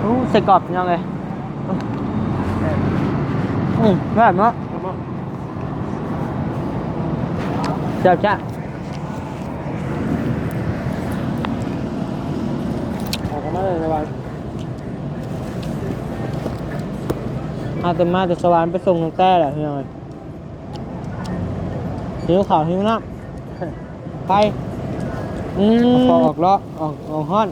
ໂອ້ ໄສ້ກອກພີ່ນ້ອງເອີຍ. ອືມ ແຊບເນາະ ແຊບ ແຊບ. ເອົາເຂົ້າມາເລີຍ ເຮົາແຕ່ມາແຕ່ສະຫວັນ ໄປສົ່ງຕັ້ງແຕ່ແຫຼະພີ່ນ້ອງເອີຍ. ຫິວເຂົ້າຫິວນ້ຳ ໄປ ອືມ ພໍອອກເລາະ ອອກ ອອກຮ້ອນ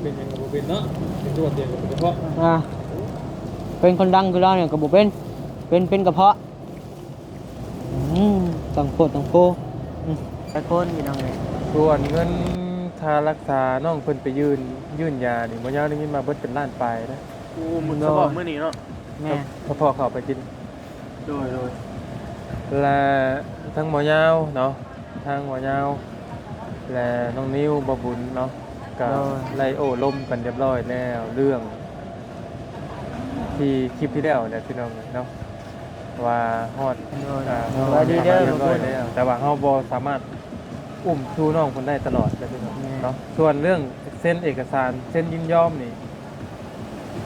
ເປັນຫຍັງກໍບໍ່ເປັນເນາະ ເປັນຕົວຕຽງກໍບໍ່ພໍ ອ່າ ເປັນຄົນດັງຄືລາວນີ້ກໍບໍ່ເປັນ ເປັນ ເປັນກະເພາະ ອືມ ຕັ້ງໂພດຕັ້ງໂພ ອືມ ຫຼາຍຄົນພີ່ນ້ອງເອີຍ. ສ່ວນເງິນຄ່າລັກສານ້ອງເພິ່ນໄປຍື່ນ ຍື່ນຢານີ້ ບໍ່ຍາວໄດ້ຍິນມາເບິດເປັນລ້ານປາຍນະ. ໂອ້ ໝົດສະເພາະມື້ນີ້ເນາະ. ແມ່ນ ສະເພາະເຂົ້າໄປກິນ. ໂດຍ ໂດຍ ແລະ ທັງໝໍຍາວເນາະ ທັງໝໍຍາວ ແລະ ນ້ອງນິວ ບ່າວບຸນເນາະ ກະ ໂດຍ ໄດ້ໂອ້ລົມກັນຮຽບຮ້ອຍແລ້ວ ເລື່ອງທີ່ຄລິບທີ່ແລ້ວແຫຼະພີ່ນ້ອງເນາະ ວ່າຮອດ ໂດຍ ອ່າ ສະບາຍດີເດີ ຮຽບຮ້ອຍແລ້ວ ແຕ່ວ່າເຮົາບໍ່ສາມາດອຸ້ມຊູນ້ອງເພິ່ນໄດ້ຕະຫຼອດເດີພີ່ນ້ອງເນາະ. ແມ່ນ ສ່ວນເລື່ອງເຊັນເອກະສານ ເຊັນຍິນຍອມນີ້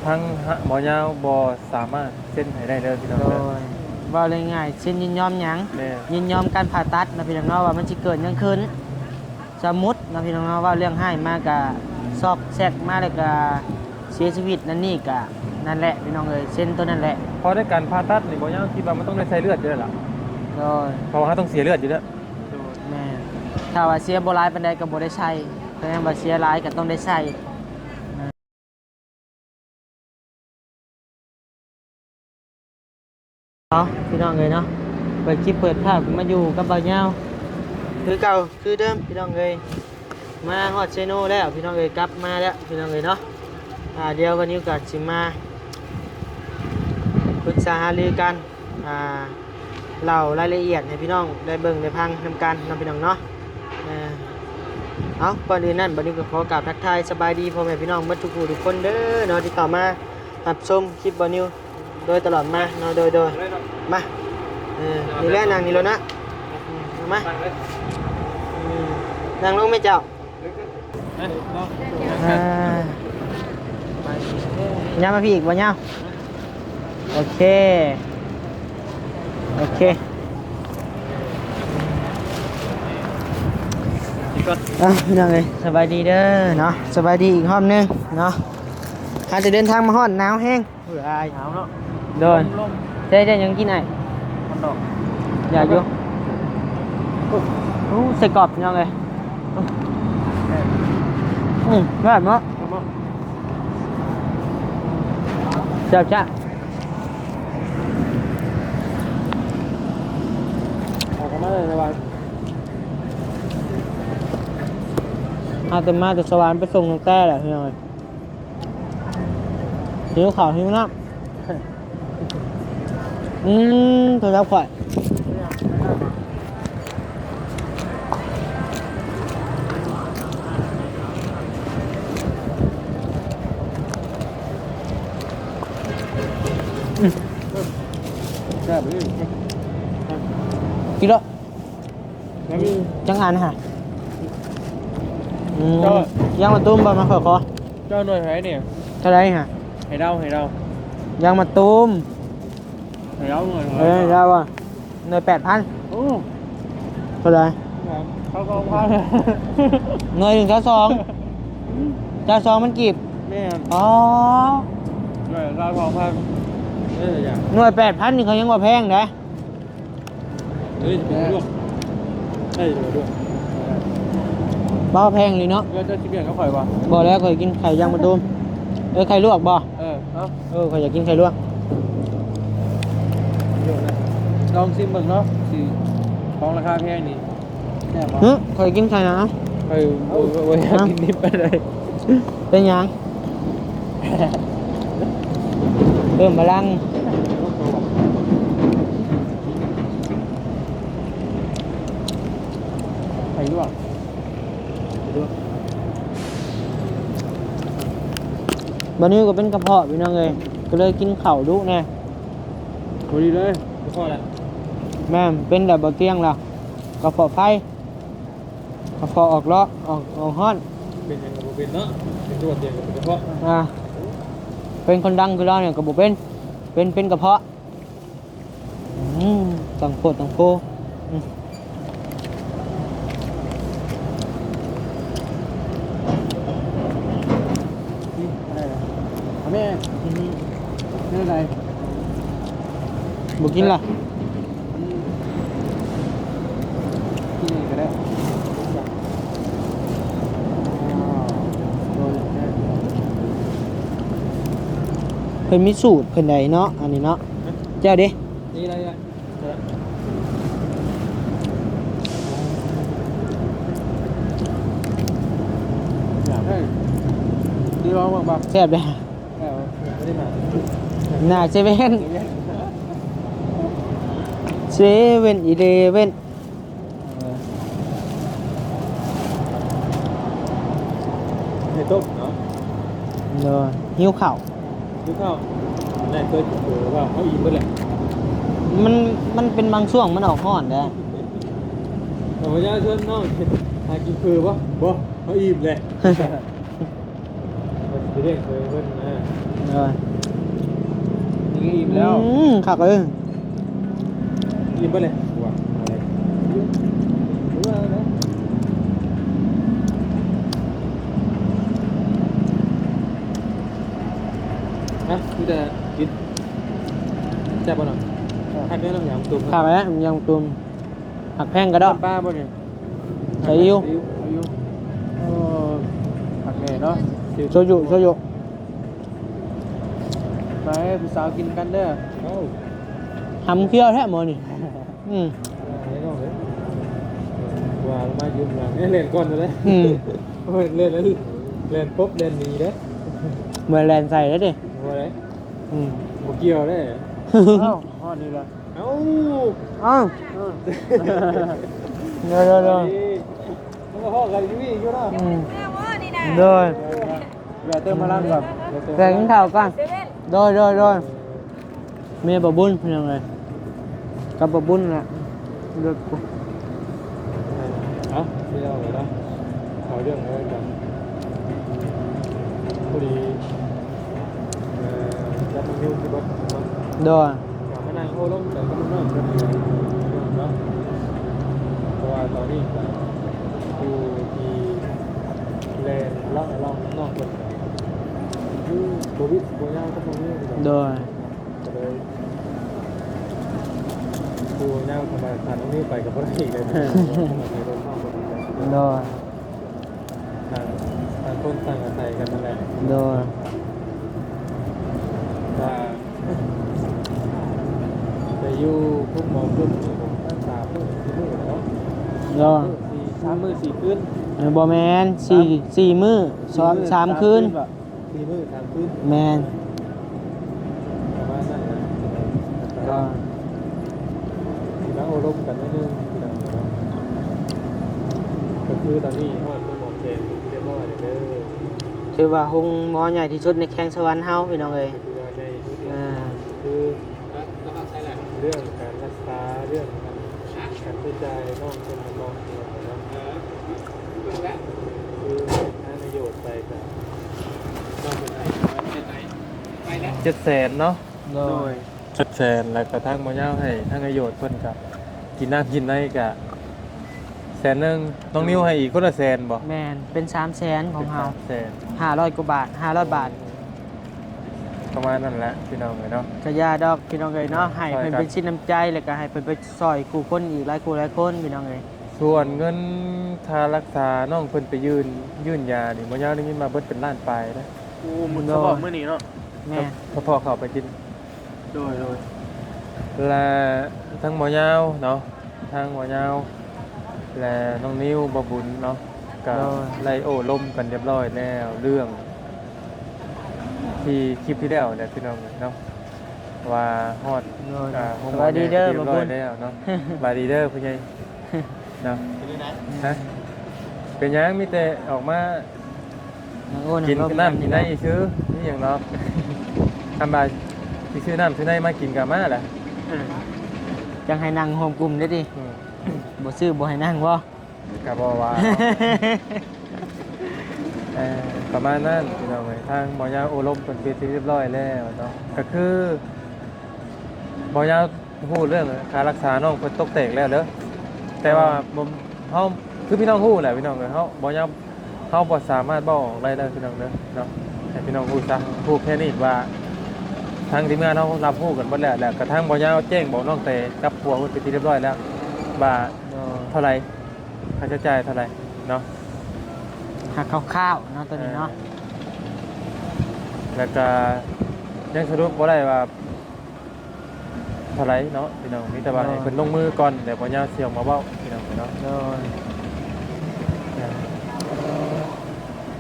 ທາງ ຫະ ໝໍຍາວບໍ່ສາມາດເຊັນໃຫ້ໄດ້ເດີພີ່ນ້ອງເດີ. ໂດຍ ເວົ້າງ່າຍໆ ເຊັນຍິນຍອມຫຍັງ? ແມ່ນ ຍິນຍອມການຜ່າຕັດນະພີ່ນ້ອງເນາະ ວ່າມັນຊິເກີດຫຍັງຂຶ້ນ. ສົມມຸດນະພີ່ນ້ອງເນາະ ເວົ້າເລື່ອງຮ້າຍມາກະ ຊອກແຊກມາແລ້ວກະເສຍຊີວິດ ນັ້ນນີ້ກະ ນັ້ນແຫຼະພີ່ນ້ອງເອີຍ ເຊັນໂຕນັ້ນແຫຼະ. ເພາະໃນການຜ່າຕັດນີ້ ໝໍຍາວຄິດວ່າມັນຕ້ອງໄດ້ໃສ່ເລືອດຢູ່ແລ້ວລະ. ໂດຍ ເພາະວ່າເຮົາຕ້ອງເສຍເລືອດຢູ່ແລ້ວ. ໂດຍ ແມ່ນ ຖ້າວ່າເສຍບໍ່ຫຼາຍປານໃດກໍບໍ່ໄດ້ໃສ່ ແຕ່ວ່າເສຍຫຼາຍກໍຕ້ອງໄດ້ໃສ່. ເອົາ ພີ່ນ້ອງເອີຍເນາະ ເປີດຄລິບເປີດພາບມາຢູ່ກັບບ່າວຍາວຄືເກົ່າຄືເດີມພີ່ນ້ອງເອີຍ. ມາຮອດເຊໂນແລ້ວພີ່ນ້ອງເອີຍ ກັບມາແລ້ວພີ່ນ້ອງເອີຍເນາະ. ອ່າ ດຽວວັນນີ້ກໍຊິມາປຶກສາຫາລືກັນ ອ່າ ເລົ່າລາຍລະອຽດໃຫ້ພີ່ນ້ອງໄດ້ເບິ່ງໄດ້ຟັງນຳກັນເນາະ ພີ່ນ້ອງເນາະ. ເອີ ເອົາ ກ່ອນອື່ນນັ້ນ ບ່າວນິວກໍຂໍກາບທັກທາຍສະບາຍດີພໍ່ແມ່ພີ່ນ້ອງເບິດທຸກຜູ້ທຸກຄົນເດີເນາະ ທີ່ເຂົ້າມາຮັບຊົມຄລິບບ່າວນິວໂດຍຕະຫຼອດມາເນາະ. ໂດຍ ໂດຍ ມາ ເອີ ນີ້ແຫຼະ ນັ່ງນີ້ໂລດນະ ອືມ ເອົາມາ ອືມ ນັ່ງລົງແມ່ເຈົ້າ. ອ່າ ຍາວມາພີ້ອີກບໍ່ຍາວ? ໂອເຄ ໂອເຄ ອ່ະ ພີ່ນ້ອງເອີຍ ສະບາຍດີເດີເນາະ ສະບາຍດີອີກຮອບໜຶ່ງເນາະ. ຫາແຕ່ເດີນທາງມາຮອດ ໜາວແຮງ. ເອີ ອາຍ ໜາວເນາະ. ໂດຍ ລົມ ລົມ ແທ້ໆ ຍັງກິນອ້າຍ ມັນດອກ ຢາກຢູ່. ໂອ້ ໂອ້ ໄສ້ກອກພີ່ນ້ອງເອີຍ. ແຊບ ອືມ ແຊບເນາະ ແຊບເນາະ ແຊບໆ. ເອົາເຂົ້າມາເລີຍ ສະຫວັນ ເຮົາແຕ່ມາແຕ່ສະຫວັນ ໄປສົ່ງຕັ້ງແຕ່ແຫຼະ ພີ່ນ້ອງເອີຍ. ຫິວເຂົ້າຫິວນ້ຳ ອືມ ໂທລະສັບຂ້ອຍ. ອືມ ແຊບເລີຍ ກິນເລີຍ. ແລ້ວມີ ຈັກອັນຫະ? ອືມ ເຈົ້າ ຢາງມະຕູມບໍ່ ມາຂໍ ຂໍ. ເຈົ້າໜ່ວຍເທົ່າໃດນີ້? ເທົ່າໃດຫະ? ໃຫ້ເດົາ ໃຫ້ເດົາ. ຢາງມະຕູມ ໃຫ້ເດົາໜ່ວຍເທົ່າໃດ? ເອີ ເດົາວ່າ ໜ່ວຍແປດພັນ. ໂອ້ ເທົ່າໃດ? ຊາວສອງພັນ. ໜ່ວຍໜຶ່ງຊາວສອງ ອືມ ຊາວສອງພັນກີບ. ແມ່ນ. ອໍ ໜ່ວຍຊາວສອງພັນ. ເອີ ຢ່າ ໜ່ວຍແປດພັນນີ້ເຂົາຍັງວ່າແພງເດ້. ເອີຍ ເປັນລວກ ເອີຍ ລວກ ບໍ່ແພງເລີຍເນາະ. ເອີຍ ເຈົ້າຊິປ່ຽນກັບຂ້ອຍບໍ່? ບໍ່ແລ້ວ ຂ້ອຍກິນໄຂ່ຢາງມະຕູມ. ເອີຍ ໄຂ່ລວກບໍ່? ເອີ ເອົາ ເອີຍ ຂ້ອຍຢາກກິນໄຂ່ລວກ. ລວກນະ ລອງຊິມເບິ່ງເນາະ ຊິ ຂອງລາຄາແພງນີ້ແຊບບໍ່? ຫຶ ຂ້ອຍກິນໄຂ່ນະ. ຂ້ອຍບໍ່ ບໍ່ ບໍ່ຢາກກິນດິບປານໃດ. ເປັນຫຍັງ? ເພີ່ມພະລັງ. ໄຂ່ລວກ ບາດນີ້ກໍເປັນກະເພາະ ພີ່ນ້ອງເອີຍ ກໍເລີຍກິນເຂົ້າດຸແດ່. ພໍດີເລີຍ ກະເພາະແຫຼະ. ແມ່ນ ເປັນແລ້ວບໍ່ຕຽງລະ ກະເພາະໄຟ. ກະເພາະອອກເລາະ ອອກ ອອກຮ້ອນ. ເປັນຫຍັງກໍບໍ່ເປັນເນາະ ເປັນຕົວຕຽງກໍເປັນກະເພາະ. ອ່າ ໂອ້ ເ ເປັນຄົນດັງຄືລາວນີ້ກໍບໍ່ເປັນ ເປັນ ເປັນກະເພາະ. ອືມ ຕັ້ງໂພດຕັ້ງໂພ. ອືມ ນີ້ ອັນນີ້ນະ ແມ່ ອືຮຶ ແນວໃດ? ບໍ່ກິນລະ? ອືມ ກິນນີ້ກໍໄດ້. ເພິ່ນມີສູດເພິ່ນໃດເນາະ ອັນນີ້ເນາະ. ແຈ່ວເດ? ນີ້ໄດ້ລະ. ຢາກໃຫ້ ທີ່ລອງເບິ່ງບໍ່? ແຊບເດ້. ເອີ ບໍ່ໄດ້ມາ ໜ້າເຊເວັນ ເຊເວັນອີເລເວັນ. ເອີ ໄຂ່ຕົ້ມເນາະ. ໂດຍ ຫິວເຂົ້າ. ຫິວເຂົ້າ. ແມ່ນເຄີຍກິນເຝີວ່າເຮົາອີ່ມເບິດແຫຼະ. ມັນ ມັນເປັນບາງຊ່ວງມັນອອກຮ້ອນແດ່. ແຕ່ວ່າຢ່າຊວນນ້ອງຫາກິນເຝີບໍ່? ບໍ່ ເຮົາອີ່ມແຫຼະ. ເພິ່ນຊິໄດ້ເຄີຍເພິ່ນນະ. ເອີ ນີ້ກໍອີ່ມແລ້ວ. ອືມ ຄັກເອີຍ. ອີ່ມເບິດແຫຼະ. ຮະ ມີແຕ່ກິນ. ແຊບບໍ່ເນາະ? ຄັກເດີເນາະ ຍຳມະຕູມ. ຄັກແລ້ວ ຍຳມະຕູມ. ໝາກແພງກະດອກ. ປາບໍ່ນີ້? ໃສ່ຢູ່ ໃສ່ຢູ່. ໂອ້ ຄັກແນ່ເນາະ. ໂຊຍຸ ໂຊຍຸ. ໄປ ຜູ້ສາວກິນນຳກັນເດີ. ເອົ້າ ຫຳຂຽວແທ້ໝໍນີ້. ອືມ ວ່າມາຢືມຫຼັງ ເອີ ແລ່ນກ່ອນເລີຍ. ອືມ ແລ່ນ ແລ່ນປົບແລ່ນໜີເດ້. ບໍ່ແລ່ນໃສ່ເດ້. ບໍ່ໄດ້. ອືມ ບໍ່ກ່ຽວເດ້. ເອົ້າ ຮອດນີ້ລະ. ເອົ້າ ເອົ້າ ເອີ ໂດຍ ໂດຍ ໂດຍ. ມັນກໍຮອດກັນຢູ່ນີ້ຢູ່ເນາະ. ອືມ ໂດຍ ແວະເຕີມພະລັງກ່ອນ ແວະເຕີມ ແວະກິນເຂົ້າກ່ອນ. ໂດຍ ໂດຍ ໂດຍ. ເມຍປາບຸນພີ່ນ້ອງເອີຍ ກັບປາບຸນແຫຼະ. ເລີກ ເອົ້າ ຊິເອົາໄປເນາະ ເອົາເລື່ອງໄວ້ກ່ອນ. ພໍດີ ເອີ ຈັບນ້ອງນິວຄືເບິດເນາະ. ໂດຍ ກະມານັ່ງໂອ້ລົມກັນກັບນ້ອງໆ ເພິ່ນເນາະ. ເພາະວ່າຕອນນີ້ກະຜູ້ທີ່ແລ່ນລອງລອງນ້ອງເພິ່ນກະຄືໂຄວິດບໍ່ຍາວກັບນ້ອງນິວຄືກັນ. ໂດຍ ກະເລີຍ ຄືວ່າຍາມທຳມະດາ ຖ້ານ້ອງນິວໄປກໍບໍ່ໄດ້ອີກເລີຍ. ໂດຍ ຕ່າງ ຕ່າງຄົນຕ່າງອາໄສກັນນັ້ນແຫຼະ. ໂດຍ ວ່າໄປຢູ່ໂຮງໝໍພຸ້ນ ຢູ່ໂຮງໝໍສາມມື້ສີ່ມື້ແລ້ວເນາະ. ໂດຍ ສີ່ ສາມມື້ສີ່ຄືນ. ເອີ ບໍ່ແມ່ນ ສີ່ ສີ່ມື້ ສອງ ສາມຄືນ. ສີ່ມື້ສາມຄືນ. ແມ່ນ ປະມານນັ້ນແຫຼະ. ກໍ ຊິມາໂອ້ລົມກັນໜ້ອຍໜຶ່ງ ພີ່ນ້ອງເນາະ. ກໍຄືຕອນນີ້ຮອດໂຮງໝໍແຂວງເປັນທີ່ຮຽບຮ້ອຍແລ້ວເດີ. ຖືວ່າໂຮງໝໍໃຫຍ່ທີ່ສຸດໃນແຂວງສະຫວັນເຮົາ ພີ່ນ້ອງເອີຍ. ຖືວ່າໃຫຍ່ທີ່ສຸດ. ອ່າ ຄື ເລື່ອງການຮັກສາ ເລື່ອງການ ການໃຊ້ຈ່າຍນ້ອງເພິ່ນແມ່ນບໍ່ ພີ່ນ້ອງເນາະ? ຄືທາງນາຍໂຍກໄປກະ ນ້ອງເພິ່ນໃຫ້ ເຈັດແສນເນາະ. ໂດຍ ໂດຍ ເຈັດແສນ ແລ້ວກະທາງໝໍຍາວໃຫ້ທາງນາຍໂຍກເພິ່ນກະ ກິນນ້ຳກິນໃນກະແສນໜຶ່ງ. ນ້ອງນິວໃຫ້ອີກຄົນລະແສນບໍ່? ແມ່ນ ເປັນສາມແສນຂອງເຮົາ. ເປັນສາມແສນ ຫ້າຮ້ອຍກວ່າບາດ ຫ້າຮ້ອຍບາດ. ປະມານນັ້ນແຫຼະພີ່ນ້ອງເອີຍເນາະ. ກະຢ່າດອກພີ່ນ້ອງເອີຍເນາະ ໃຫ້ເພິ່ນເປັນສິນນ້ຳໃຈ ແລ້ວກະໃຫ້ເພິ່ນໄປຊ່ອຍຄູ່ຄົນອີກຫຼາຍຄູ່ຫຼາຍຄົນພີ່ນ້ອງເອີຍ. ສ່ວນເງິນຄ່າຮັກສານ້ອງເພິ່ນໄປຍື່ນ ຍື່ນຢານີ້ ໝໍຍາວໄດ້ຍິນມາເບິດເປັນລ້ານປາຍເດ້. ໂອ້ ມື້ສະເພາະມື້ນີ້ເນາະ. ແມ່ນ ສະເພາະເຂົ້າໄປກິນ. ໂດຍ ໂດຍ ແລະ ທັງໝໍຍາວເນາະ ທັງໝໍຍາວ ແລະ ນ້ອງນິວ ບ່າວບຸນເນາະ ກະ ໂດຍ ໄດ້ໂອ້ລົມກັນຮຽບຮ້ອຍແລ້ວ ເລື່ອງທີ່ຄລິບທີ່ແລ້ວແຫຼະພີ່ນ້ອງເນາະ ວ່າຮອດ ໂດຍ ອ່າ ໂຮງໝໍໃຫຍ່ຮຽບຮ້ອຍແລ້ວເນາະ. ສະບາຍດີເດີພໍ່ບຸນ ສະບາຍດີເດີພໍ່ໃຫຍ່ເນາະ. ເປັນຈັ່ງໃດ? ຮະ? ເປັນຫຍັງ? ມີແຕ່ອອກມາ ນັ່ງໂອ້ ກິນນ້ຳກິນໃນຊື່ ມີຫຍັງດອກ. ຄັນວ່າຊິຊື້ນ້ຳຊື້ໃນມາກິນກໍມາແຫຼະ. ເອີ ຈັ່ງໃຫ້ນັ່ງໂຮມກຸ່ມເດ້ຕິ. ອືມ ບໍ່ຊື້ບໍ່ໃຫ້ນັ່ງບໍ່? ກໍບໍ່ວ່າ. ເອີ ປະມານນັ້ນພີ່ນ້ອງເອີຍ. ທາງໝໍຍາວໂອ້ລົມເພິ່ນເປັນທີ່ຮຽບຮ້ອຍແລ້ວເນາະ ກໍຄືໝໍຍາວຮູ້ເລື່ອງຄ່າຮັກສານ້ອງເພິ່ນຕົກແຕກແລ້ວເດີ ແຕ່ວ່າ ເອີ ບໍ່ ເຮົາ ຄືພີ່ນ້ອງຮູ້ແຫຼະພີ່ນ້ອງເອີຍ. ເຮົາ ໝໍຍາວ ເຮົາບໍ່ສາມາດເວົ້າອອກໄດ້ເດີພີ່ນ້ອງເດີເນາະ ໃຫ້ພີ່ນ້ອງຮູ້ຊະ ຮູ້ແຄ່ນີ້ວ່າ ທາງທີມງານເຮົາຮັບຮູ້ກັນໝົດແລ້ວ ແລ້ວກະທາງໝໍຍາວແຈ້ງບອກນ້ອງແຕກັບຜົວເພິ່ນເປັນທີ່ຮຽບຮ້ອຍແລ້ວວ່າ ໂດຍ ເທົ່າໃດ ຄ່າໃຊ້ຈ່າຍເທົ່າໃດເນາະ ຫາຄ່າວໆເນາະ ໂຕນີ້ເນາະ ເອີ ແລ້ວກະຍັງສະຫຼຸບບໍ່ໄດ້ວ່າເທົ່າໃດເນາະພີ່ນ້ອງ ມີແຕ່ວ່າ ໂດຍ ໃຫ້ເພິ່ນລົງມືກ່ອນ ແລ້ວໝໍຍາວຊິອອກມາເວົ້າພີ່ນ້ອງເນາະ ໂດຍ ເອີ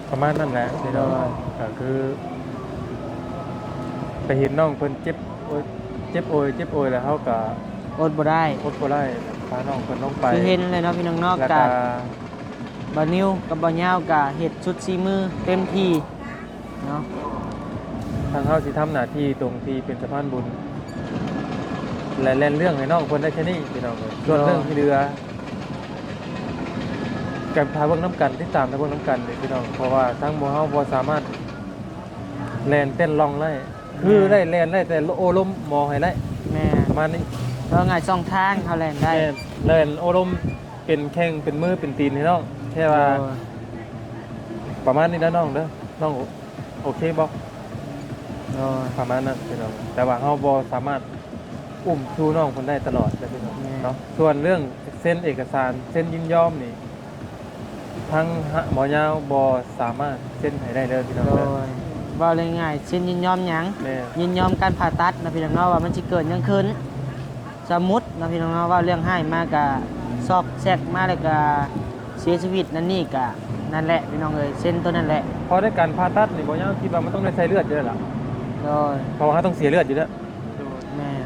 ປະມານນັ້ນແຫຼະພີ່ນ້ອງ ໂດຍ ກໍຄືໄປເຫັນນ້ອງເພິ່ນເຈັບໂອຍ ເຈັບໂອຍ ເຈັບໂອຍ ແລ້ວເຮົາກໍອົດບໍ່ໄດ້ ອົດບໍ່ໄດ້ ພານ້ອງເພິ່ນລົງໄປ ຄືເຫັນແຫຼະເນາະພີ່ນ້ອງເນາະ ແລ້ວກໍ ກະ ບ່າວນິວກັບບ່າວຍາວກະເຮັດສຸດສີມືເຕັມທີ່ເນາະ ທາງເຮົາຊິທຳໜ້າທີ່ຕົງທີ່ເປັນສະພານບຸນ ແລະ ແລ່ນເລື່ອງໃຫ້ນ້ອງເພິ່ນໄດ້ແຄ່ນີ້ພີ່ນ້ອງເອີຍ. ສ່ວນເລື່ອງທີ່ເຫຼືອ ກະຖ້າເບິ່ງນຳກັນ ຕິດຕາມຖ້າເບິ່ງນຳກັນເດ້ພີ່ນ້ອງ ເພາະວ່າທາງໝູ່ເຮົາບໍ່ສາມາດແລ່ນເຕັ້ນລ່ອງໄດ້ ຄື ແມ່ນ ໄດ້ແລ່ນໄດ້ແຕ່ໂອ້ລົມໝໍໃຫ້ໄດ້ ແມ່ນ ປະມານນີ້ ເວົ້າງ່າຍຊ່ອງທາງເຮົາແລ່ນໄດ້ ແມ່ນ ແລ່ນໂອ້ລົມ ເປັນແຂ້ງເປັນມືເປັນຕີນໃຫ້ນ້ອງ ແຄ່ວ່າ ໂດຍ ປະມານນີ້ເດີນ້ອງເດີ ນ້ອງໂອເຄບໍ່? ໂດຍ ປະມານນັ້ນພີ່ນ້ອງ ແຕ່ວ່າເຮົາບໍ່ສາມາດອຸ້ມຊູນ້ອງເພິ່ນໄດ້ຕະຫຼອດເດີພີ່ນ້ອງ ແມ່ນ ເນາະ. ສ່ວນເລື່ອງເຊັນເອກະສານ ເຊັນຍິນຍອມນີ້ ທາງ ຫະ ໝໍຍາວບໍ່ສາມາດເຊັນໃຫ້ໄດ້ເດີພີ່ນ້ອງເດີ ໂດຍ ເວົ້າງ່າຍໆ ເຊັນຍິນຍອມຫຍັງ? ແມ່ນ ຍິນຍອມການຜ່າຕັດນະພີ່ນ້ອງເນາະ ວ່າມັນຊິເກີດຫຍັງຂຶ້ນ. ສົມມຸດເນາະພີ່ນ້ອງເນາະ ເວົ້າເລື່ອງຮ້າຍມາກະຊອກແຊກມາ ແລ້ວກະເສຍຊີວິດນັ້ນນີ້ ກະນັ້ນແຫຼະພີ່ນ້ອງເອີຍ ເຊັນໂຕນັ້ນແຫຼະ. ເພາະໃນການຜ່າຕັດນີ້ ບໍ່ຍາວຄິດວ່າມັນຕ້ອງໄດ້ໃສ່ເລືອດຢູ່ແລ້ວລະ ໂດຍ ເພາະວ່າເຮົາຕ້ອງເສຍເລືອດຢູ່ແລ້ວ ແມ່ນ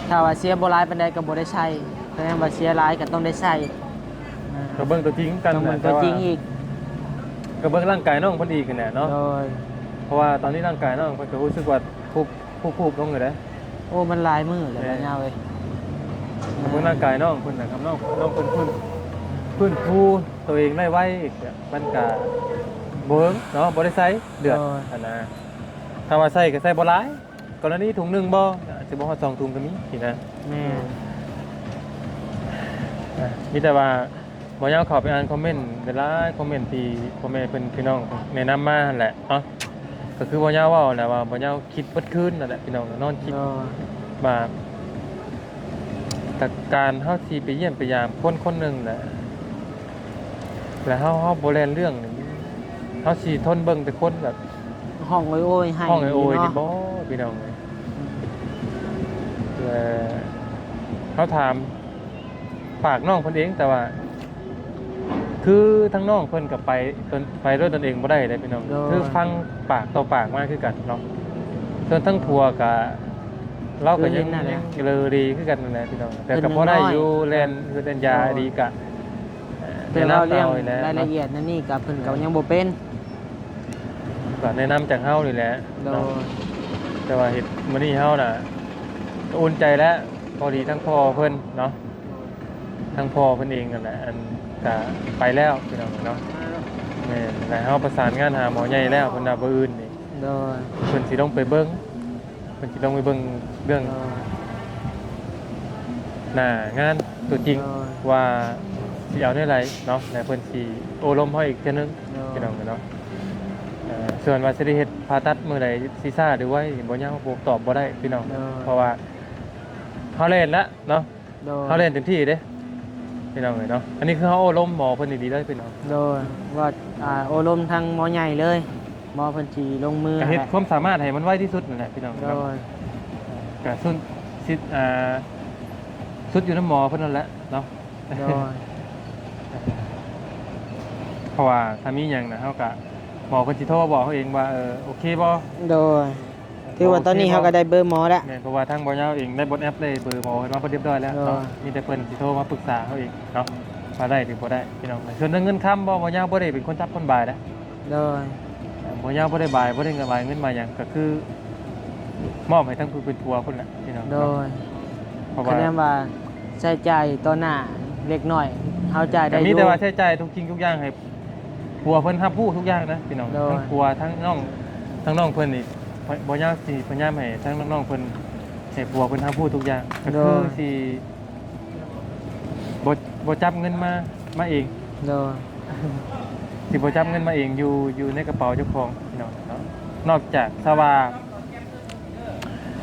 ຖ້າວ່າເສຍບໍ່ຫຼາຍປານໃດກະບໍ່ໄດ້ໃສ່ ແຕ່ວ່າເສຍຫຼາຍກະຕ້ອງໄດ້ໃສ່ ກະເບິ່ງຕົວຈິງກັນ ຕ້ອງເບິ່ງຕົວຈິງອີກ ກະເບິ່ງຮ່າງກາຍນ້ອງເພິ່ນອີກຫັ້ນແຫຼະເນາະ ໂດຍ ເພາະວ່າຕອນນີ້ຮ່າງກາຍນ້ອງເພິ່ນກະຮູ້ສຶກວ່າ ຟູບໆລົງຢູ່ເດ້ ໂອ້ ມັນຫຼາຍມື້ແລ້ວ ແມ່ນ ຍາວເອີຍ ເບິ່ງຮ່າງກາຍນ້ອງເພິ່ນນະ ຄັນນ້ອງ ນ້ອງເພິ່ນຟື້ນ ຟື້ນຟູໂຕເອງໄດ້ໄວ ມັນກະບໍ່ເຫິງເນາະ ບໍ່ໄດ້ໃສ່ເລືອດ ໂດຍ ຫັ້ນນະ ຖ້າວ່າໃສ່ກະໃສ່ບໍ່ຫຼາຍ ກໍລະນີຖົງໜຶ່ງບໍ່ ອາດຈະບໍ່ຮອດສອງຖົງກະມີຊີ້ນະ ແມ່ນ ອາ ມີແຕ່ວ່າ ບ່າວຍາວເຂົ້າໄປອ່ານຄອມເມັນຫຼາຍໆຄອມເມັນທີ່ພໍ່ແມ່ເພິ່ນ ພີ່ນ້ອງແນະນຳມາຫັ້ນແຫຼະເນາະ ກໍຄືບ່າວຍາວເວົ້າແຫຼະວ່າ ບ່າວຍາວຄິດເບິດຄືນນັ້ນແຫຼະພີ່ນ້ອງ ນອນຄິດ ໂດຍ ວ່າ ແຕ່ການເຮົາຊິໄປຢ້ຽມໄປຢາມຄົນຄົນໜຶ່ງແຫຼະ ແລ້ວເຮົາ ເຮົາບໍ່ແລ່ນເລື່ອງນີ້ ເຮົາຊິທົນເບິ່ງແຕ່ຄົນແບບ ຮ້ອງໂອຍໆ ໄຫ້ ຮ້ອງໂອຍໆນີ້ບໍ່ ພີ່ນ້ອງເອີຍ ແລະ ເຮົາຖາມ ຝາກນ້ອງເພິ່ນເອງ ແຕ່ວ່າ ຄືທາງນ້ອງເພິ່ນກະໄປຕົນ ໄປດ້ວຍຕົນເອງບໍ່ໄດ້ເດ້ພີ່ນ້ອງ ໂດຍ ຄືຟັງປາກຕໍ່ປາກມາຄືກັນເນາະ ສ່ວນທາງຜົວກະ ລາວກະຍັງ ຍັງເລີເລຄືກັນນັ້ນແຫຼະພີ່ນ້ອງ ແຕ່ກະພໍໄດ້ຢູ່ ແລ່ນ ເອີ ແລ່ນຢາ ໂດຍ ດີກະ ແຕ່ວ່າເລື່ອງ ແນະນຳເອົານີ້ແຫຼະ ລາຍລະອຽດນັ້ນນີ້ກະເພິ່ນກະ ເອີ ຍັງບໍ່ເປັນ ກະແນະນຳຈາກເຮົານີ້ແຫຼະ ໂດຍ ເນາະ ແຕ່ວ່າເຮັດມື້ນີ້ເຮົານະ ກະອຸ່ນໃຈແລ້ວ ພໍດີທັງພໍ່ເພິ່ນເນາະ ທັງພໍ່ເພິ່ນເອງຫັ້ນແຫຼະ ອັນ ກະໄປແລ້ວພີ່ນ້ອງເນາະ ແມ່ນ ແລ້ວເຮົາປະສານງານຫາໝໍໃຫຍ່ແລ້ວ ເພິ່ນວ່າມື້ອື່ນນີ້ ໂດຍ ເພິ່ນຊິລົງໄປເບິ່ງ ເພິ່ນຊິລົງໄປເບິ່ງເລື່ອງ ໂດຍ ໜ້າງານຕົວຈິງ ໂດຍ ວ່າຊິເອົາແນວໃດເນາະ ແລ້ວເພິ່ນຊິໂອ້ລົມເຮົາອີກເທື່ອໜຶ່ງ ໂດຍ ພີ່ນ້ອງເນາະ ເອີ ສ່ວນວ່າຊິໄດ້ເຮັດຜ່າຕັດມື້ໃດ ຊິຊ້າຫຼືໄວ ບໍ່ຍາວ ບໍ່ຕອບບໍ່ໄດ້ພີ່ນ້ອງ ໂດຍ ເພາະວ່າເຮົາແລ່ນລະເນາະ ໂດຍ ເຮົາແລ່ນເຕັມທີ່ເດ້ ພີ່ນ້ອງເອີຍເນາະ ອັນນີ້ຄືເຮົາໂອ້ລົມໝໍເພິ່ນດີໆເລີຍພີ່ນ້ອງ ໂດຍ ວ່າ ອ່າ ໂອ້ລົມທາງໝໍໃຫຍ່ເລີຍ ໝໍເພິ່ນຊິລົງມື ກະເຮັດ ແຫຼະ ຄວາມສາມາດໃຫ້ມັນໄວທີ່ສຸດນັ້ນແຫຼະພີ່ນ້ອງ ໂດຍ ກະສຸດ ຊິດ ອ່າ ສຸດຢູ່ນຳໝໍເພິ່ນນັ້ນແຫຼະເນາະ ໂດຍ ເພາະວ່າຖ້າມີຫຍັງນະ ເຮົາກະ ໝໍເພິ່ນຊິໂທມາບອກເຮົາເອງວ່າ ເອີ ໂອເຄບໍ່ ໂດຍ ຖືວ່າຕອນນີ້ເຮົາກະໄດ້ເບີໝໍແລ້ວ ແມ່ນ ເພາະວ່າທາງບ່າວຍາວເອງໄດ້ບົດແອັບ ໄດ້ເບີໝໍເພິ່ນມາເປັນຮຽບຮ້ອຍແລ້ວເນາະ ໂດຍ ມີແຕ່ເພິ່ນຊິໂທມາປຶກສາເຮົາເອງເນາະ ວ່າໄດ້ຫຼືບໍ່ໄດ້ພີ່ນ້ອງ ສ່ວນເລື່ອງເງິນຄຳບໍ່ ບ່າວຍາວບໍ່ໄດ້ເປັນຄົນຈັບຄົນບາຍເດ້ ໂດຍ ບໍ່ຍາວບໍ່ໄດ້ບາຍ ບໍ່ໄດ້ບາຍເງິນບາຍຫຍັງ ກະຄືມອບໃຫ້ທາງຜູ້ເປັນຜົວພຸ້ນແຫຼະພີ່ນ້ອງ ໂດຍ ເພາະວ່າ ຄະແນນວ່າໃຊ້ຈ່າຍຕໍ່ໜ້າເລັກນ້ອຍ ເຮົາຈ່າຍໄດ້ຢູ່ ກະມີແຕ່ວ່າໃຊ້ຈ່າຍທຸກສິ່ງທຸກຢ່າງໃຫ້ ຜົວເພິ່ນຮັບຮູ້ທຸກຢ່າງນະພີ່ນ້ອງ. ໂດຍ. ທັງຜົວ ທັງນ້ອງ ທັງນ້ອງເພິ່ນນີ້ ບໍ່ຍາກຊິພະຍາຍາມໃຫ້ທັງນ້ອງໆເພິ່ນ ໃຫ້ຜົວເພິ່ນຮັບຮູ້ທຸກຢ່າງ ກໍຄື ໂດຍ ຊິບໍ່ ບໍ່ຈັບເງິນມາ ມາເອງ. ໂດຍ. ຊິບໍ່ຈັບເງິນມາເອງ ຢູ່ ຢູ່ໃນກະເປົາເຈົ້າຂອງພີ່ນ້ອງເນາະ. ນອກຈາກຖ້າວ່າ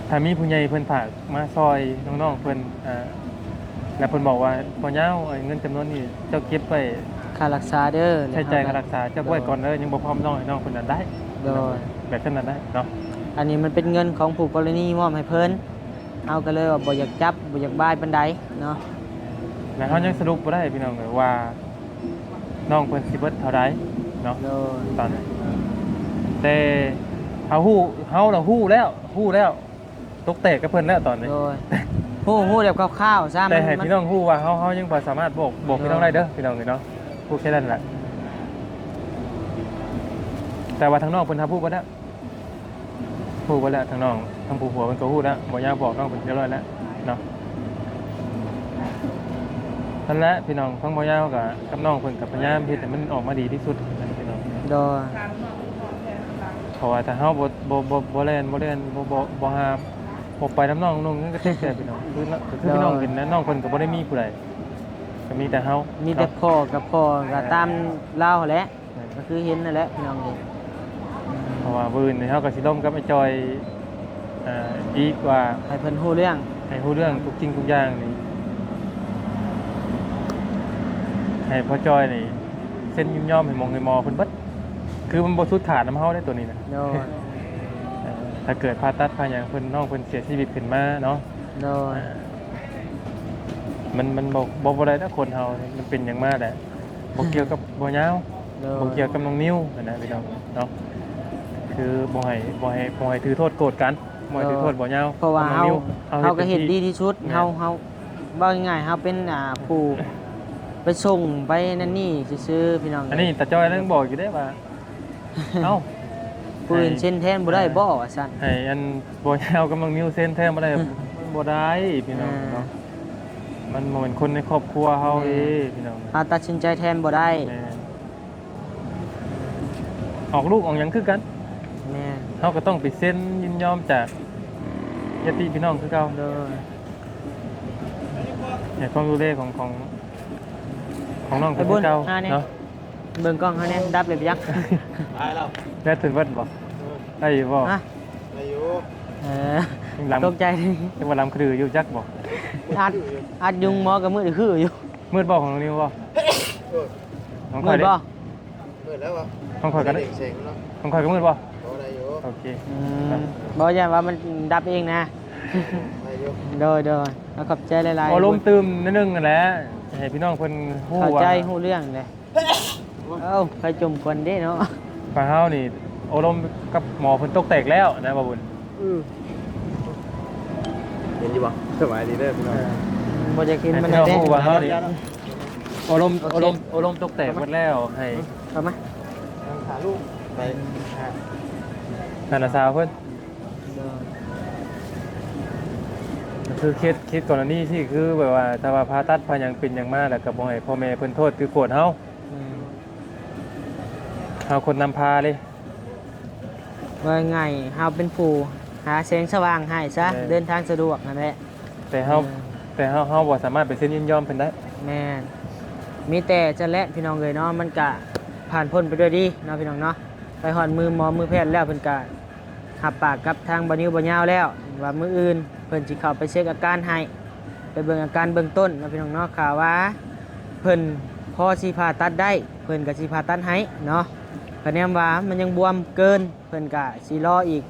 ຖ້າມີຜູ້ໃຫຍ່ເພິ່ນຝາກມາຊ່ອຍນ້ອງໆເພິ່ນ ອ່າ ແລ້ວເພິ່ນບອກວ່າ ພໍ່ຍາວ ເງິນຈຳນວນນີ້ເຈົ້າເກັບໄວ້ ຄ່າລັກສາເດີ ໃຊ້ຈ່າຍຄ່າລັກສາ ເຈົ້າເກັບໄວ້ກ່ອນເດີ ຍັງບໍ່ພ້ອມນ້ອງ ໃຫ້ນ້ອງເພິ່ນນັ້ນໄດ້. ໂດຍ. ແບບນັ້ນນະໄດ້ເນາະ. ອັນນີ້ມັນເປັນເງິນຂອງຜູ້ກໍລະນີມອບໃຫ້ເພິ່ນ ເຮົາກໍເລີຍວ່າບໍ່ຢາກຈັບ ບໍ່ຢາກບາຍປານໃດເນາະ. ແລ້ວເຮົາຍັງສະຫຼຸບບໍ່ໄດ້ພີ່ນ້ອງເອີຍວ່າ ນ້ອງເພິ່ນຊິເບິດເທົ່າໃດເນາະ. ໂດຍ. ຕອນນັ້ນ ແຕ່ເຮົາຮູ້ ເຮົາລະຮູ້ແລ້ວ ຮູ້ແລ້ວ ຕົກແຕກກັບເພິ່ນແລ້ວຕອນນີ້. ໂດຍ. ຮູ້ ຮູ້ແບບຄ່າວໆຊະ ແຕ່ໃຫ້ ມັນ ພີ່ນ້ອງຮູ້ວ່າເຮົາ ເຮົາຍັງບໍ່ສາມາດບອກ ບອກ ໂດຍ ພີ່ນ້ອງໄດ້ເດີພີ່ນ້ອງເອີຍເນາະ. ຮູ້ແຄ່ນັ້ນແຫຼະ ແຕ່ວ່າທາງນ້ອງເພິ່ນຮັບຮູ້ເບິດແລ້ວ. ຮູ້ເບິດແລ້ວ ທາງນ້ອງ ທາງຜູ້ຜົວເພິ່ນກໍຮູ້ແລ້ວ ບໍ່ຍາກບອກນ້ອງເພິ່ນຮຽບຮ້ອຍແລ້ວເນາະ. ນັ້ນແຫຼະພີ່ນ້ອງ ທາງບໍ່ຍາວກໍກັບນ້ອງເພິ່ນກໍພະຍາຍາມເຮັດໃຫ້ມັນອອກມາດີທີ່ສຸດນະພີ່ນ້ອງ. ໂດຍ. ເພາະວ່າຖ້າເຮົາບໍ່ ບໍ່ ບໍ່ ບໍ່ແລ່ນ ບໍ່ແລ່ນ ບໍ່ ບໍ່ ບໍ່ຫາ ບໍ່ໄປນຳນ້ອງນຸ່ງ ມັນກໍເຈັບແທ້ພີ່ນ້ອງ. ຄື ຄື ຄື ໂດຍ ພີ່ນ້ອງເຫັນນະ ນ້ອງເພິ່ນກໍບໍ່ໄດ້ມີຜູ້ໃດ ກໍມີແຕ່ເຮົາ ມີແຕ່ ເນາະ ພໍ່ກັບພໍ່ກໍ ແມ່ນ ຕາມລາວຫັ້ນແຫຼະ. ແມ່ນ ກໍຄືເຫັນນັ້ນແຫຼະພີ່ນ້ອງເອີຍ. ເພາະວ່າມື້ອື່ນນີ້ເຮົາກໍຊິລົມກັບອ້າຍຈ່ອຍ ເອີ ອີກວ່າ ໃຫ້ເພິ່ນຮູ້ເລື່ອງ ໃຫ້ຮູ້ເລື່ອງທຸກສິ່ງທຸກຢ່າງນີ້ ໃຫ້ພໍ່ຈ້ອຍນີ້ເຊັນຍິນຍອມໃຫ້ໝໍ ໃຫ້ໝໍເພິ່ນເບິດ ຄືມັນບໍ່ສຸດຂາດນຳເຮົາເດ້ໂຕນີ້ນະ. ໂດຍ. ເອີ ຖ້າເກີດຜ່າຕັດຜ່າຫຍັງເພິ່ນ ນ້ອງເພິ່ນເສຍຊີວິດຂຶ້ນມາເນາະ. ໂດຍ. ເອີ ມັນ ມັນບໍ່ ບໍ່ ບໍ່ໄດ້ນະ ຄົນເຮົາມັນເປັນຫຍັງມາແຫຼະ ບໍ່ກ່ຽວກັບບໍ່ຍາວ ໂດຍ ບໍ່ກ່ຽວກັບນ້ອງນິວຫັ້ນນະພີ່ນ້ອງເນາະ. ຄືບໍ່ໃຫ້ ບໍ່ໃຫ້ ບໍ່ໃຫ້ຖືໂທດໂກດກັນ ບໍ່ໃຫ້ຖືໂທດບໍ່ຍາວ ເພາະວ່າເຮົາ ເຮົາກໍເຮັດດີທີ່ສຸດ. ແມ່ນ. ເຮົາ ເຮົາ ເວົ້າງ່າຍໆ ເຮົາເປັນ ອ່າ ຜູ້ໄປສົ່ງໄປນັ້ນນີ້ຊື່ໆ ພີ່ນ້ອງ. ອັນນີ້ຕາຈ້ອຍຍັງບອກຢູ່ເດ້ວ່າ ເອົ້າ ຜູ້ອື່ນເຊັນແທນບໍ່ໄດ້ບໍ່ວ່າຊັ້ນ ໃຫ້ອັນບໍ່ຍາວກັບນ້ອງນິວເຊັນແທນບໍ່ໄດ້ ມັນບໍ່ໄດ້ພີ່ນ້ອງເນາະ. ມັນບໍ່ແມ່ນຄົນໃນຄອບຄົວເຮົາເດ້ພີ່ນ້ອງ ເຮົາຕັດສິນໃຈແທນບໍ່ໄດ້. ແມ່ນ. ອອກລູກອອກຫຍັງຄືກັນ. ແມ່ນ. ເຮົາກໍຕ້ອງໄປເຊັນຍິນຍອມຈາກຍາດຕິພີ່ນ້ອງຄືເກົ່າ. ໂດຍ. ໃຫ້ຄວາມດູແລຂອງ ຂອງ ຂອງນ້ອງເພິ່ນຄືເກົ່າເນາະ. ເບິ່ງກ້ອງເຮົາແດ່ ດັບເລີຍໄປຈັກ. ຕາຍແລ້ວ ແບັດເພິ່ນເບິດບໍ່? ເອີ ໄດ້ຢູ່ບໍ່? ຮະ? ໄດ້ຢູ່. ເອີ ຕົກໃຈ ຍັງວ່າລຳຄືຢູ່ຈັກບໍ່? ອັດ ອັດຍຸງໝໍກໍມືດຄືຢູ່. ມືດບໍ່ຂອງນິວບໍ່? ເອີ ຂອງຂ້ອຍເດ້ ມືດບໍ່? ມືດແລ້ວບໍ່? ຂອງຂ້ອຍກໍໄດ້ ຂອງຂ້ອຍກໍມືດບໍ່? ບໍ່ ໄດ້ຢູ່. ໂອເຄ. ອືມ ບໍ່ ຢ້ານວ່າມັນດັບເອງນະ. ໄດ້ຢູ່. ໂດຍໆ ເອົາ ຂອບໃຈຫຼາຍໆ. ໂອ້ ລົມຕື່ມໜ້ອຍໜຶ່ງຫັ້ນແຫຼະ ໃຫ້ພີ່ນ້ອງເພິ່ນຮູ້ ເຂົ້າໃຈ ວ່າ ຮູ້ເລື່ອງແຫຼະ. ເອົ້າ ໃຜຈົ່ມກ່ອນເດ້ເນາະ. ປາເຮົານີ້ໂອ້ລົມກັບໝໍເພິ່ນຕົກແຕກແລ້ວນະ ບ່າວບຸນ. ອືມ ເຫັນຢູ່ບໍ່? ສະບາຍດີເດີພີ່ນ້ອງ. ເອີ ບໍ່ຢາກເຫັນມັນແດ່. ໃຫ້ພີ່ນ້ອງຮູ້ວ່າເຮົານີ້ໂອ້ລົມ ໂອ້ລົມ ໂອ້ລົມຕົກແຕກໝົດແລ້ວ. ໃຫ້ເຂົ້າມາ ຫາລູກໄປຫາ ຫານ້າສາວເພິ່ນ. ໂດຍ. ຄືເຄສ ເຄສກໍລະນີທີ່ຄືແບບວ່າ ຖ້າວ່າຜ່າຕັດຜ່າຫຍັງເປັນຫຍັງມາ ແລ້ວກໍບໍ່ໃຫ້ພໍ່ແມ່ເພິ່ນໂທດຖືໂກດເຮົາ. ແມ່ນ. ເຮົາຄົນນຳພາເດ້. ວ່າງ່າຍ ເຮົາເປັນຜູ້ຫາແສງສະຫວ່າງໃຫ້ຊະ. ແມ່ນ. ເດີນທາງສະດວກຫັ້ນແຫຼະ. ແຕ່ເຮົາ ເອີ ແຕ່ເຮົາ ເຮົາບໍ່ສາມາດໄປເຊັນຍິນຍອມເພິ່ນໄດ້. ແມ່ນ. ມີແຕ່ຊັ້ນແຫຼະພີ່ນ້ອງເອີຍເນາະ ມັນກະຜ່ານພົ້ນໄປດ້ວຍດີເນາະ ພີ່ນ້ອງເນາະ. ໄປຮອດມືໝໍມືແພດແລ້ວ ເພິ່ນກະຮັບປາກກັບທາງບ່າວນິວບ່າວຍາວແລ້ວ ວ່າມື້ອື່ນເພິ່ນຊິເຂົ້າໄປເຊັກອາການໃຫ້ ໄປເບິ່ງອາການເບື້ອງຕົ້ນເນາະ ພີ່ນ້ອງເນາະ. ຖ້າວ່າເພິ່ນພໍຊິຜ່າຕັດໄດ້ ເພິ່ນກະຊິຜ່າຕັດໃຫ້ເນາະ. ຄະແນນວ່າມັນຍັງບວມເກີນ ເພິ່ນກະຊິລໍອີກ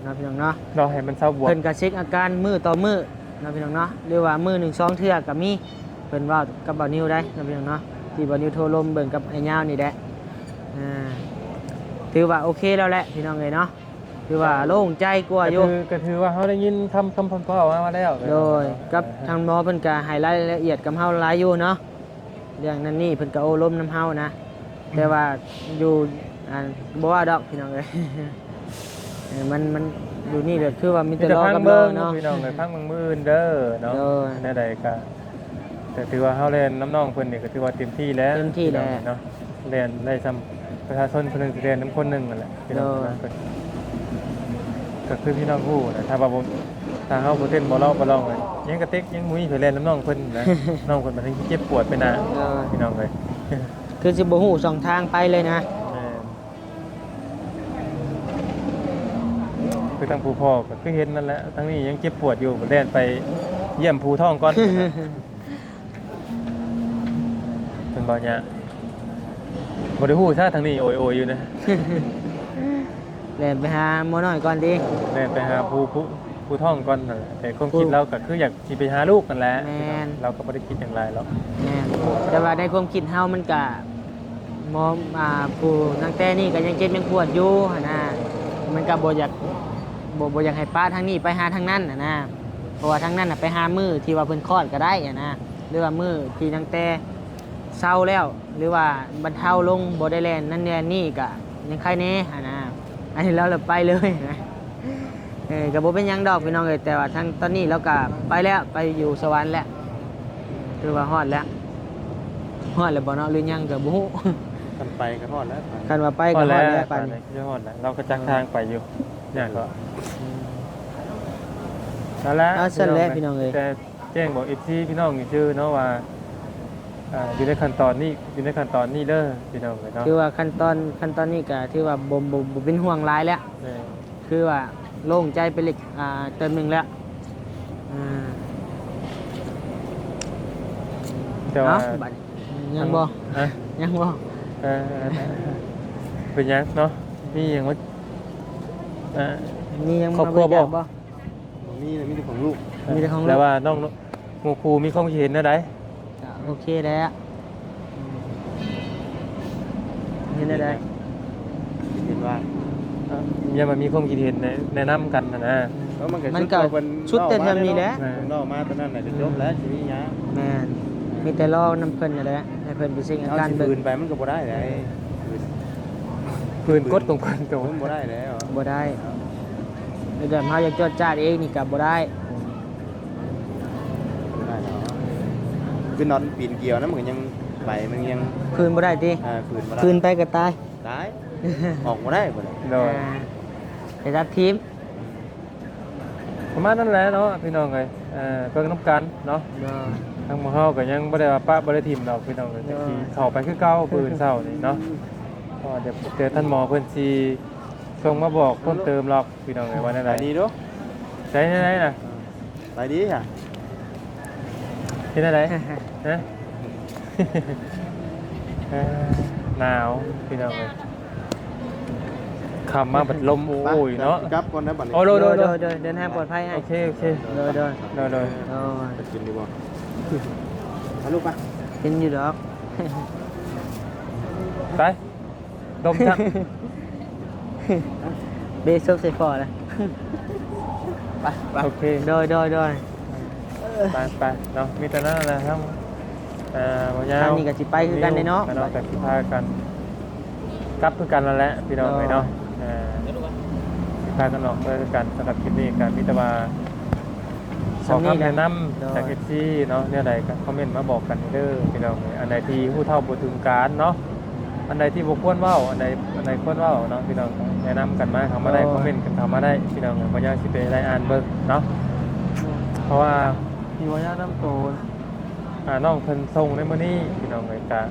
ເນາະ ພີ່ນ້ອງເນາະ. ລໍໃຫ້ມັນເຊົາບວມ. ເພິ່ນກະເຊັກອາການມື້ຕໍ່ມື້ເນາະ ພີ່ນ້ອງເນາະ ຫຼືວ່າມື້ໜຶ່ງສອງເທື່ອກະມີ. ເພິ່ນເວົ້າກັບບ່າວນິວໄດ້ເນາະ ພີ່ນ້ອງເນາະ ທີ່ບ່າວນິວໂທລົມເບິ່ງກັບອ້າຍຍາວນີ້ແຫຼະ. ອ່າ ຖືວ່າໂອເຄແລ້ວແຫຼະ ພີ່ນ້ອງເອີຍເນາະ. ຖືວ່າໂລ່ງໃຈກວ່າຢູ່. ກໍຖື ກໍຖືວ່າເຮົາໄດ້ຍິນຄຳ ຄຳເພິ່ນເວົ້າມາແລ້ວ. ໂດຍ. ກັບທາງໝໍເພິ່ນກໍໃຫ້ລາຍລະອຽດກັບເຮົາຫຼາຍຢູ່ເນາະ ເລື່ອງນັ້ນນີ້ເພິ່ນກໍໂອ້ລົມນຳເຮົານະ. ແຕ່ວ່າຢູ່ ອັນ ບໍ່ເວົ້າດອກ ພີ່ນ້ອງເອີຍ. ເອີ ມັນ ມັນຢູ່ນີ້ກໍຄືວ່າມີແຕ່ລໍກັບລໍເນາະ ພີ່ນ້ອງເອີຍ. ຟັງເບິ່ງມື້ອື່ນເດີເນາະ. ໂດຍ. ແນວໃດກໍ ກໍຖືວ່າເຮົາແລ່ນນຳນ້ອງເພິ່ນນີ້ກໍຖືວ່າເຕັມທີ່ແລ້ວ ເຕັມທີ່ແລ້ວເນາະ. ແລ່ນໄດ້ຊ່ຳປະຊາຊົນຄົນໜຶ່ງ ຊິແລ່ນນຳຄົນໜຶ່ງນັ້ນແຫຼະ ພີ່ນ້ອງ. ໂດຍ ກໍ ກໍຄືພີ່ນ້ອງຮູ້ນະ ຖ້າວ່າບໍ່ ຖ້າເຮົາບໍ່ເຕັ້ນ ບໍ່ເລາະບໍ່ລອງ ຍັງກະເຕັກ ຍັງບໍ່ມີໃຜແລ່ນນຳນ້ອງເພິ່ນນະ ນ້ອງເພິ່ນບັດນີ້ເຈັບປວດໄປໜ້າ ໂດຍ ພີ່ນ້ອງເອີຍ. ຄືຊິບໍ່ຮູ້ຊ່ອງທາງໄປເລີຍນະ. ແມ່ນ ຄືທາງຜູ້ພໍ່ກໍຄືເຫັນນັ້ນແຫຼະ ທາງນີ້ຍັງເຈັບປວດຢູ່ ແລ່ນໄປຢ້ຽມຜູ້ທ້ອງກ່ອນ ເພິ່ນເວົ້າຫຍັງ ບໍ່ໄດ້ຮູ້ຊະ ທາງນີ້ໂອຍໆຢູ່ນະ. ແລ່ນໄປຫາໝໍນ້ອຍກ່ອນຕິ ແລ່ນໄປຫາຜູ້ ຜູ້ ຜູ້ທ້ອງກ່ອນນັ້ນແຫຼະ ແຕ່ຄວາມຄິດລາວກໍຄືຢາກຊິໄປຫາລູກນັ້ນແຫຼະ. ແມ່ນ ລາວກໍບໍ່ໄດ້ຄິດຫຍັງຫຼາຍດອກ. ແມ່ນ ແຕ່ວ່າໃນຄວາມຄິດເຮົາມັນກະ ໝໍ ອ່າ ຜູ້ນາງແຕ້ນີ້ກໍຍັງເຈັບຍັງປວດຢູ່ຫັ້ນນະ ມັນກໍບໍ່ຢາກ ບໍ່ ບໍ່ຢາກໃຫ້ປະທາງນີ້ໄປຫາທາງນັ້ນຫັ້ນນະ ເພາະວ່າທາງນັ້ນນະໄປຫາມື້ທີ່ວ່າເພິ່ນຄອດກໍໄດ້ຫັ້ນນະ ຫຼືວ່າມື້ທີ່ນາງແຕ້ເຊົາແລ້ວ ຫຼືວ່າບັນເທົາລົງ ບໍ່ໄດ້ແລ່ນນັ້ນແລ່ນນີ້ກໍຍັງໄຄແດ່ຫັ້ນນະ. ອັນນີ້ລາວລະໄປເລີຍນະ. ເອີ ກໍບໍ່ເປັນຫຍັງດອກພີ່ນ້ອງເອີຍ ແຕ່ວ່າທາງຕອນນີ້ລາວກໍໄປແລ້ວ ໄປຢູ່ສະຫວັນແລ້ວ ຖືວ່າຮອດແລ້ວ ຮອດແລ້ວບໍ່ເນາະ ຫຼືຍັງກໍບໍ່ຮູ້. ຄັນໄປກໍຮອດແລ້ວ ຄັນວ່າໄປກໍຮອດແລ້ວ ຮອດແລ້ວ ປານນີ້ ປານນີ້ຄືຮອດແລ້ວ ລາວກໍຈັກທາງໄປຢູ່ ຍາກກໍ ອືມ ນັ້ນແຫຼະ ເອົາຊັ້ນແຫຼະພີ່ນ້ອງເອີຍ ແຕ່ແຈ້ງບອກເອັຟຊີພີ່ນ້ອງຊື່ເນາະວ່າ ອ່າ ຢູ່ໃນຂັ້ນຕອນນີ້ ຢູ່ໃນຂັ້ນຕອນນີ້ເດີພີ່ນ້ອງເອີຍເນາະ ຄືວ່າຂັ້ນຕອນ ຂັ້ນຕອນນີ້ກໍຖືວ່າບໍ່ ບໍ່ ບໍ່ເປັນຫ່ວງຫຼາຍແລ້ວ ແມ່ນ ຄືວ່າໂລ່ງໃຈໄປເລັກ ອ່າ ເຕີບໜຶ່ງແລ້ວ ອ່າ ແຕ່ວ່າ ເອົ້າ ບັດ ຍັງບໍ່ ຮະ ຍັງບໍ່ ເອີ ເປັນຫຍັງເນາະ ມີຫຍັງບໍ່ ອ່າ ມີຫຍັງ ຄອບຄົວບໍ່ ບໍ່ ບໍ່ມີ ມີແຕ່ຂອງລູກ ມີແຕ່ຂອງລູກ ແລ້ວວ່ານ້ອງ ໝູ່ຄູ່ມີຄວາມຄິດເຫັນແນວໃດ? ກໍໂອເຄແຫຼະ ເຫັນແນວໃດ? ຄິດເຫັນວ່າ ເອີ ຢ່າວ່າມີຄວາມຄິດເຫັນແນະ ແນະນຳກັນຫັ້ນນະ ເອີ ມັນກໍສຸດແຕ່ເທື່ອນີ້ແຫຼະ ເພິ່ນເວົ້າມາຕອນນັ້ນແຫຼະ ກໍຈົບແລ້ວ ຊິມີຫຍັງ ແມ່ນ ມີແຕ່ລໍນຳເພິ່ນຫັ້ນແຫຼະ ໃຫ້ເພິ່ນໄປເຊັກອາການເບິ່ງ ເຮົາຊິຝືນໄປມັນກໍບໍ່ໄດ້ໃດ ຝືນ ຝືນກົດຂອງເພິ່ນກໍບໍ່ໄດ້ແລ້ວ ບໍ່ໄດ້ ແບບເຮົາຢາກຈວດຈາດເອງນີ້ກໍບໍ່ໄດ້ ບໍ່ໄດ້ດອກ ຄືນອນປີນກຽວນະ ມັນກໍຍັງ ໃບມັນຍັງ ຝືນບໍ່ໄດ້ຕິ? ເອີ ຝືນບໍ່ໄດ້ ຝືນໄປກໍຕາຍ ຕາຍ ອອກບໍ່ໄດ້ ບໍ່ໄດ້ ໂດຍ ອ່າ ໄປຕັດທີມ ປະມານນັ້ນແຫຼະເນາະ ພີ່ນ້ອງເອີຍ ເອີ ເບິ່ງນຳກັນເນາະ ໂດຍ ທາງໝູ່ເຮົາກໍຍັງບໍ່ໄດ້ວ່າປະບໍ່ໄດ້ຖິ້ມດອກ ພີ່ນ້ອງເອີຍ ໂດຍ ກໍຊິເຂົ້າໄປຄືເກົ່າ ມື້ອື່ນເຊົ້ານີ້ເນາະ ເພາະວ່າດຽວ ດຽວທ່ານໝໍເພິ່ນຊິສົ່ງມາບອກເພີ່ມເຕີມດອກ ພີ່ນ້ອງເອີຍ ວ່າແນວໃດ ໄປດີດູ ໃສແນວໃດນະ? ໄປດີຫະ ເຮັດແນວໃດ? ຮະ ເອີ ໜາວ ພີ່ນ້ອງເອີຍ ຄ່ຳມາບັດລົມໂອ້ຍເນາະ ໄປ ກັບກ່ອນນະບັດນີ້ ໂອ້ ໂດຍ ໂດຍ ໂດຍ ໂດຍ ເດີນທາງປອດໄພອ້າຍ ໂອເຄ ໂອເຄ ໂດຍ ໂດຍ ໂດຍ ໂດຍ ໂດຍ ໄປກິນດີບໍ່? ເອົາລູກປະ ກິນຢູ່ດອກ ໄປ ດົມຈັກ ເບສົບໃສ່ພໍລະ ໄປ ໄປ ໂອເຄ ໂດຍ ໂດຍ ໂດຍ ໄປ ໄປເນາະ ມີແຕ່ນັ້ນແຫຼະ ທາງ ເອີ ບ່າວຍາວ ທາງນີ້ກໍຊິໄປຄືກັນເດ້ເນາະ ພີ່ນ້ອງກໍຊິພາກັນກັບຄືກັນນັ້ນແຫຼະ ພີ່ນ້ອງເອີຍເນາະ ເອີ ຊິພາກັນອອກເດີຄືກັນ ສຳລັບຄລິບນີ້ກໍມີແຕ່ວ່າ ຂໍຄຳແນະນຳຈາກ ໂດຍ ເອັຟຊີເນາະ ແນວໃດກໍຄອມເມັນມາບອກກັນເດີພີ່ນ້ອງເອີຍ ອັນໃດທີ່ຮູ້ເທົ່າບໍ່ເຖິງການເນາະ ອັນໃດທີ່ບໍ່ຄວນເວົ້າ ອັນໃດ ອັນໃດຄວນເວົ້າເນາະ ພີ່ນ້ອງແນະນຳກັນມາ ເຂົ້າມາໄດ້ ໂດຍ ຄອມເມັນກັນເຂົ້າມາໄດ້ ພີ່ນ້ອງເອີຍ ບໍ່ຍາກຊິໄປໄລ່ອ່ານເບິ່ງເນາະ ເພາະວ່າທີ່ວ່າຍານຳໂຕ ອ່າ ນ້ອງເພິ່ນສົ່ງໃນມື້ນີ້ ພີ່ນ້ອງເອີຍ ກະ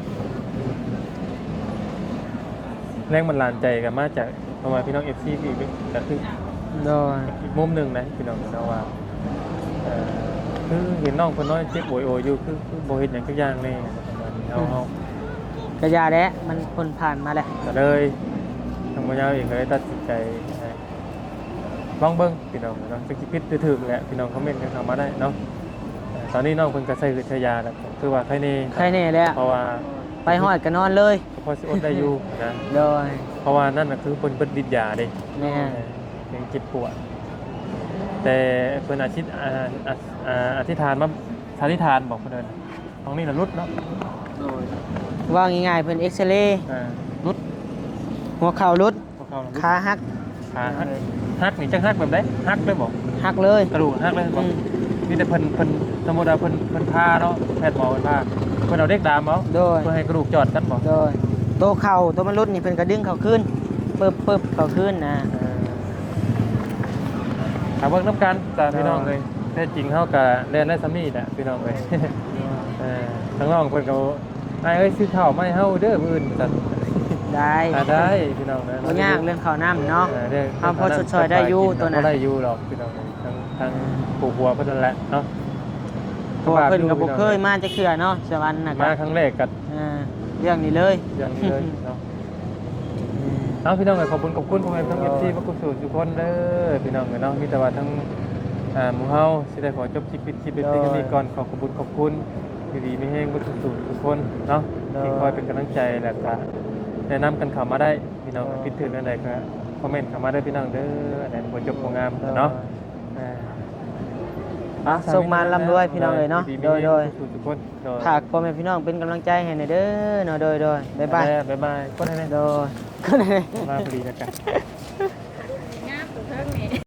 ແຮງບັນດານໃຈກໍມາຈາກ ເພາະວ່າພີ່ນ້ອງເອັຟຊີກໍຄື ໂດຍ ອີກມຸມໜຶ່ງນະ ພີ່ນ້ອງເນາະ ວ່າ ເອີ ຄືເຫັນນ້ອງເພິ່ນນອນເຈັບໂອຍໆຢູ່ ຄື ຄືບໍ່ເຮັດຫຍັງຈັກຢ່າງແດ່ ປະມານນີ້ ເຮົາ ເຮົາ ກໍຢ່າແຫຼະ ມັນພົ້ນຜ່ານມາແລ້ວ ກໍເລີຍ ທາງບ່າວຍາວເອງກໍເລີຍຕັດສິນໃຈ ລອງເບິ່ງພີ່ນ້ອງເນາະ ຈັກຊິຜິດຫຼືຖືກແຫຼະ ພີ່ນ້ອງຄອມເມັນກັນເຂົ້າມາໄດ້ເນາະ ເອີ ຕອນນີ້ນ້ອງເພິ່ນກໍໃສ່ຫືດໃສ່ຢາແລ້ວ ຄືວ່າໄຄແນ່ ໄຄແນ່ແລ້ວ ເພາະວ່າໄປຮອດກໍນອນເລີຍ ກໍພໍຊິອົດໄດ້ຢູ່ນະ ໂດຍ ເພາະວ່ານັ້ນນະຄືເພິ່ນເບິດລິດຢາເດ້ ແມ່ນ ເອີ ຍັງເຈັບປວດ ແຕ່ເພິ່ນອາທິດ ອາ ອາ ອາ ອະທິຖານມາ ສາທິຖານບອກເພິ່ນ ຫ້ອງນີ້ນະຫຼຸດເນາະ ໂດຍ ເວົ້າງ່າຍໆ ເພິ່ນເອັກຊະເລ ເອີ ຫຼຸດ ຫົວເຂົ່າຫຼຸດ ຫົວເຂົ່ານະຫຼຸດ ຂາຫັກ ຂາຫັກ ຫັກນີ້ຈັກຫັກແບບໃດ? ຫັກເລີຍບໍ່? ຫັກເລີຍ ກະດູກຫັກເລີຍບໍ່? ອືມ ມີແຕ່ເພິ່ນ ເພິ່ນ ສົມມຸດວ່າເພິ່ນ ເພິ່ນຜ່າເນາະ ແພດໝໍເພິ່ນຜ່າ ເພິ່ນເອົາເຫຼັກດາມເອົາ ໂດຍ ເພື່ອໃຫ້ກະດູກຈອດກັນບໍ່? ໂດຍ ໂຕເຂົ້າ ໂຕມັນຫຼຸດນີ້ ເພິ່ນກໍດຶງເຂົ້າຄືນ ປຶບໆ ເຂົ້າຄືນນະ. ເອີ ຖ້າເບິ່ງນຳກັນຈ້າ ໂດຍ ພີ່ນ້ອງເອີຍ. ແທ້ຈິງເຮົາກໍແລ່ນໄດ້ສ່ຳນີ້ແຫຼະ ພີ່ນ້ອງເອີຍ. ເອີ ທາງນ້ອງເພິ່ນກໍ ອ້າຍເອີຍ ຊື້ເຂົ້າມາໃຫ້ເຮົາເດີມື້ອື່ນ ວ່າຊັ້ນ. ໄດ້ ອ່າ ໄດ້ພີ່ນ້ອງເອີຍ ບໍ່ຍາກເລື່ອງເຂົ້ານ້ຳເນາະ. ເອີ ເຮົາພໍຊົດຊ່ອຍໄດ້ຢູ່ໂຕນັ້ນ ບໍ່ໄດ້ຢູ່ດອກພີ່ນ້ອງເອີຍ. ທາງ ທາງຜູ້ຜົວເພິ່ນນັ້ນແຫຼະເນາະ ເພາະວ່າເພິ່ນກໍບໍ່ເຄີຍມາຈັກເທື່ອເນາະ ສະຫວັນນະ ມາຄັ້ງແລກກໍ ອ່າ ເລື່ອງນີ້ເລີຍ ເລື່ອງນີ້ເລີຍເນາະ. ເອົາ ພີ່ນ້ອງເອີຍ ຂອບຄຸນ ຂອບຄຸນພໍ່ແມ່ພີ່ນ້ອງ ເອັຟຊີ ໝົດທຸກຜູ້ທຸກຄົນເດີພີ່ນ້ອງເອີຍເນາະ. ມີແຕ່ວ່າທາງ ອ່າ ໝູ່ເຮົາຊິໄດ້ຂໍຈົບຄລິບ ປິດຄລິບໄປພຽງເທົ່ານີ້ກ່ອນ. ຂໍຂອບຄຸນ ຂອບຄຸນ ຢູ່ດີມີແຮງໝົດທຸກຜູ້ທຸກຄົນເນາະ ທີ່ຄອຍເປັນກຳລັງໃຈ ແລ້ວກໍແນະນຳກັນເຂົ້າມາໄດ້ພີ່ນ້ອງ. ຜິດຖືກແນວໃດກໍຄອມເມັນເຂົ້າມາເດີພີ່ນ້ອງເດີ. ອັນໃດບໍ່ຈົບບໍ່ງາມເນາະ. ອ່າ ໂຊກມານລ່ຳລວຍພີ່ນ້ອງເອີຍເນາະ. ໂດຍໆ ທຸກຜູ້ທຸກຄົນ ໂດຍ ຝາກພໍ່ແມ່ພີ່ນ້ອງເປັນກຳລັງໃຈໃຫ້ແດ່ເດີເນາະ. ໂດຍໆ ບາຍບາຍ ບາຍບາຍ. ກົດໃຫ້ແດ່ ໂດຍ ກົດໃຫ້ແດ່ ມາພໍດີແລ້ວກັນ.